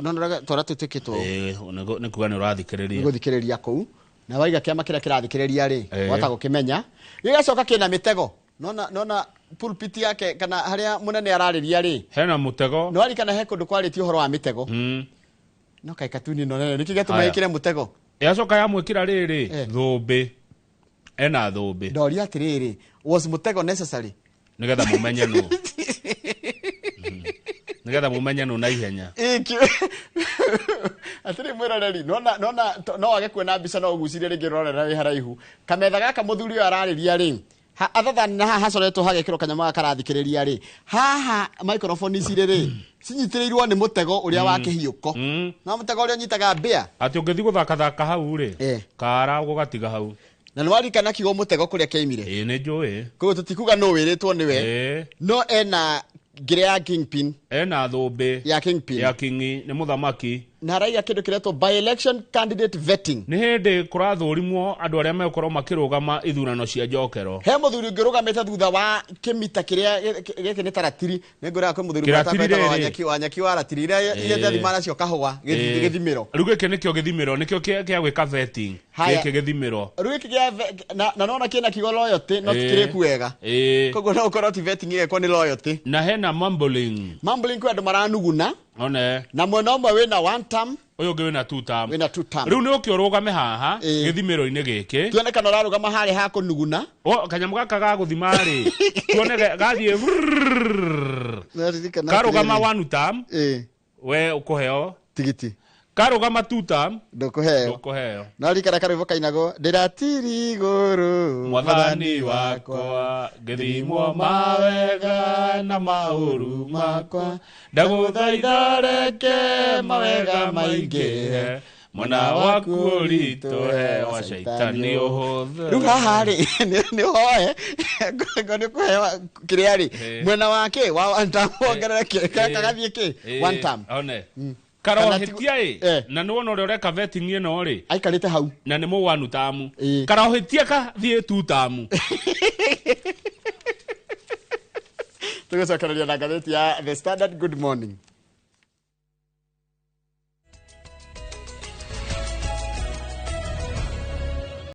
Nona twara tũu twĩkĩtwo ũũ. Nĩ kuga nĩ ũrathikĩrĩria. Nĩ gũthikĩrĩria kũu na waiga kĩama kĩrĩa kĩrathikĩrĩria rĩ, wahota gũkĩmenya. Gĩgacoka kĩna mĩtego. Nona pulpit yake kana harĩa mũnene ararĩria rĩ, hena mũtego. Nĩ warikana he kũndũ kwarĩtio ũhoro wa mĩtego? No kaĩ katuni ĩno nene nĩkĩ gĩatũma Haya. ĩkĩre mũtego? Yacoka yamwĩkĩra rĩrĩ thũmbĩ, ena thũmbĩ. Ndoria atĩrĩrĩ, was mũtego necessary? Nĩgetha mũmenye nũ. Nĩgetha mũmenye nũ na ihenya. Atĩrĩ mwĩroreri, nona no wage kuona mbica, no ũgucirie rĩngĩ ũrorera wĩ haraihu. Kametha gaka mũthuri ũyũ ararĩria rĩ, other than na haha hacoretwo hagekĩrwo kanyamũ gaka karathikĩrĩria rĩ, haha microphone ici rĩ cinyitĩrĩirwo nĩ mũtego ũrĩa wa kĩhiũko. No mũtego ũrĩa ũnyitaga mbĩa. Atĩ ũngĩthiĩ gũthakathaka hau rĩ, kara gũgatiga hau. Na nĩ warikana kiugo mũtego kũrĩa kĩaimire? Ĩĩ, nĩ njũĩ. Koguo tũtikuga nũ wĩrĩtwo nĩwe. No ena ngĩrĩ ya kingpin. Ena thũmbĩ ya kingpin. Ya kingi, nĩ mũthamaki. Na araiga kĩndũ kĩretwo by election candidate vetting. Nĩ hĩndĩ kũrathũrimwo andũ arĩa megũkorwo makĩrũgama ithurano cia njokero. He mũthuri ũngĩ ũrũgamĩte thutha wa kĩmita kĩrĩa gĩkĩ nĩ taratiri. Nĩ ngwĩraga kwĩ mũthuri Kĩratiri wetagwo rĩrĩ. Wanyeki wa ratiri iria ndathima nacio kahũa, gĩthimĩro. Rĩu gĩkĩ nĩkĩo gĩthimĩro, nĩkĩo kĩa gwĩka vetting. Haya. Gĩkĩ gĩthimĩro. Rĩu gĩkĩ gĩa na nona kĩna kiugo loyalty, no ti kĩrĩku wega. Koguo no ũkorwo ti vetting ĩgekwo nĩ loyalty. Na hena mumbling. Mumbling kwĩ andũ maranuguna. One. Na mwena ũmwe wĩna one term. Ũyũ ũngĩ wĩna two term. Wĩna two term. Rĩu nĩ ũke ũrũgame haha, gĩthimĩro-inĩ gĩkĩ. Tuone kana ũrarũgama harĩa ha kũnuguna. O, kanyamũ gaka ga gũthima rĩ, tuone gathiĩ vrrrr. Naririkana Karũgama atĩrĩrĩ. one term, we ũkũheo tigiti. Karũgama two term, ndũkũheo. Ndũkũheo. Naririkana karwĩmbo kainagwo ndĩratiri igũrũ mwathani wakwa, ngĩthimwo mawega na maũru makwa, ndagũthaitha reke mawega maingĩhe, mwena waku ũritũhe wa caitani ũhũthũ. Rĩu haha rĩ, nĩ ũhoe ngo nĩ ũkũheo kĩrĩa rĩ, mwena wa kĩ wa one term wongerere kĩ, kagathiĩ kĩ one term. One. Kana Karohĩtia ĩ, na nĩ wona ũrĩa ũreka vetting ĩno rĩ, aikarĩte hau, na nĩ mũ one term. Karohĩtia kathiĩ two term. Tũgũcokereria na ngathĩti ya The Standard. Good morning.